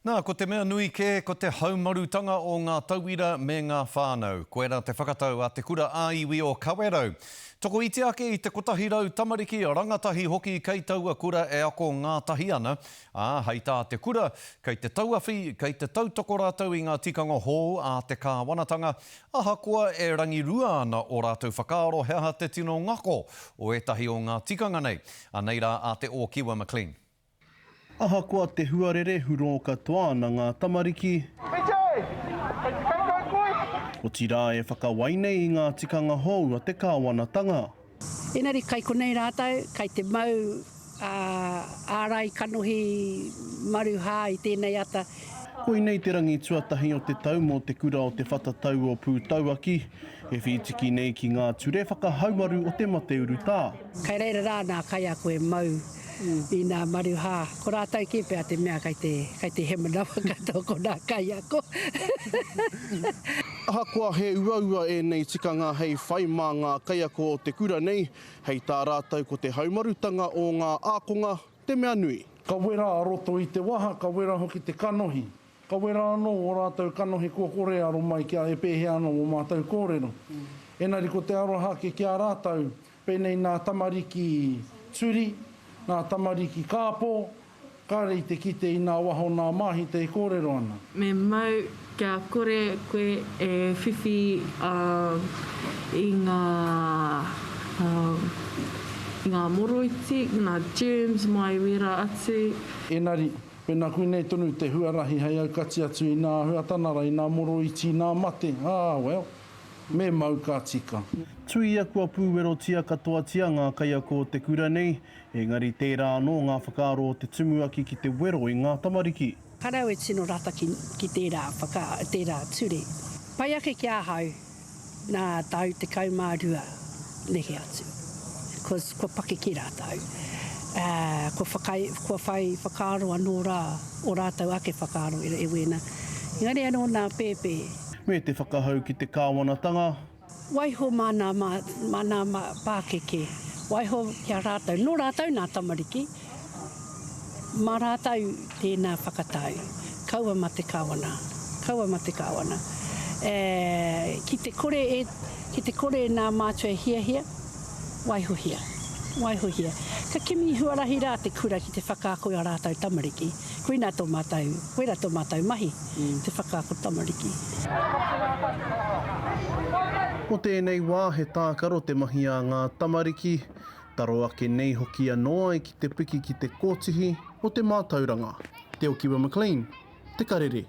Nā, ko te mea nui kē, ko te haumarutanga o ngā tauira me ngā whānau. Koirā te whakatau a Te Kura ā-Iwi o Kawerau. Tokoiti ake i te 100 tamariki, rangatahi hoki kei taua kura e ako ngātahi ana, ā, hei tā te kura, kei te tauawhi, kei te tautoko rātou i ngā tikanga hou a te kāwanatanga, ahakoa e rangirua ana ō rātou whakaaro he aha te tino ngako o ētahi o ngā tikanga nei. Anei rā a Te Ōkiwa McLean. Ahakoa te huarere hurō katoa ana ngā tamariki. PJ! Kei te kaukau koe? Otirā e whakawai nei i ngā tikanga hou a te kāwanatanga. Engari kai konei rātou, kai te mau ārai kanohi maruhā i tēnei ata. Koinei te rangi tuatahi o te tau mō te kura o Te Whata Tau o Pūtauaki, e whītiki nei ki ngā ture whakahaumaru o te mate urutā. Kai reira rā nā kaiako e mau i nā maruhā. Ko rātou kē pea te mea kai te, kai te hemanawa katoa ko nā kaiako. Ahakoa he uaua ēnei tikanga hei whai mā ngā kaiako o te kura nei, hei tā rātou ko te haumarutanga o ngā ākonga te mea nui. Ka wera a roto i te waha, ka wera hoki te kanohi. Ka wera anō ō rātou kanohi kua kore e aro mai kia e pēhea ana ō mātou kōrero. Engari ko te aroha ake ki a rātou, pēnei nā tamariki turi, nā tamariki kāpō, kāre i te kite i nā waho nā māhita e kōrero ana. Me mau kia kore koe e whiwhi i ngā i ngā moroiti, ngā germs mai wera atu. Engari, Pēnā koinei tonu te huarahi hei aukati atu i nā āhuatana i nā moroiti, i nā mate, ā, well, me mau ka tika. Tuia kua pūwerotia katoatia ngā kaiako o te kura nei, engari tērā anō ngā whakaaro o te tumuaki ki te wero i ngā tamariki. Kāre au e tino rata ki, ki tērā whaka, tērā ture. Pai ake ki ahau. Nā tau 12 neke atu, cause kua pakeke rātou, ā, kua whakai, kua whai whakaaro anō rā, ō rātou ake whakaaro e wēnā. Engari anō nā pēpē. Me te whakahau ki te kāwanatanga. Waiho mā nā, mā nā pākeke, waiho ki a rātou, nō rātou nā tamariki, Mā rātou tēnā whakatau. Kaua ma te Kāwana. Kaua ma te Kāwana. E, ki te kore e, ki te kore nā mātua e hiahia, waihohia. Waihohia. Ka kimi huarahi rā te kura ki te whakaako i a rātou tamariki. Koinā tō mātou, koirā tō mātou mahi, te whakaako tamariki. Mō tēnei wā he tākaro te mahi a ngā tamariki, Taro ake nei hoki anō ai ki te piki ki te kōtihi o te mātauranga. Te Okiwa McLean, Te Karere.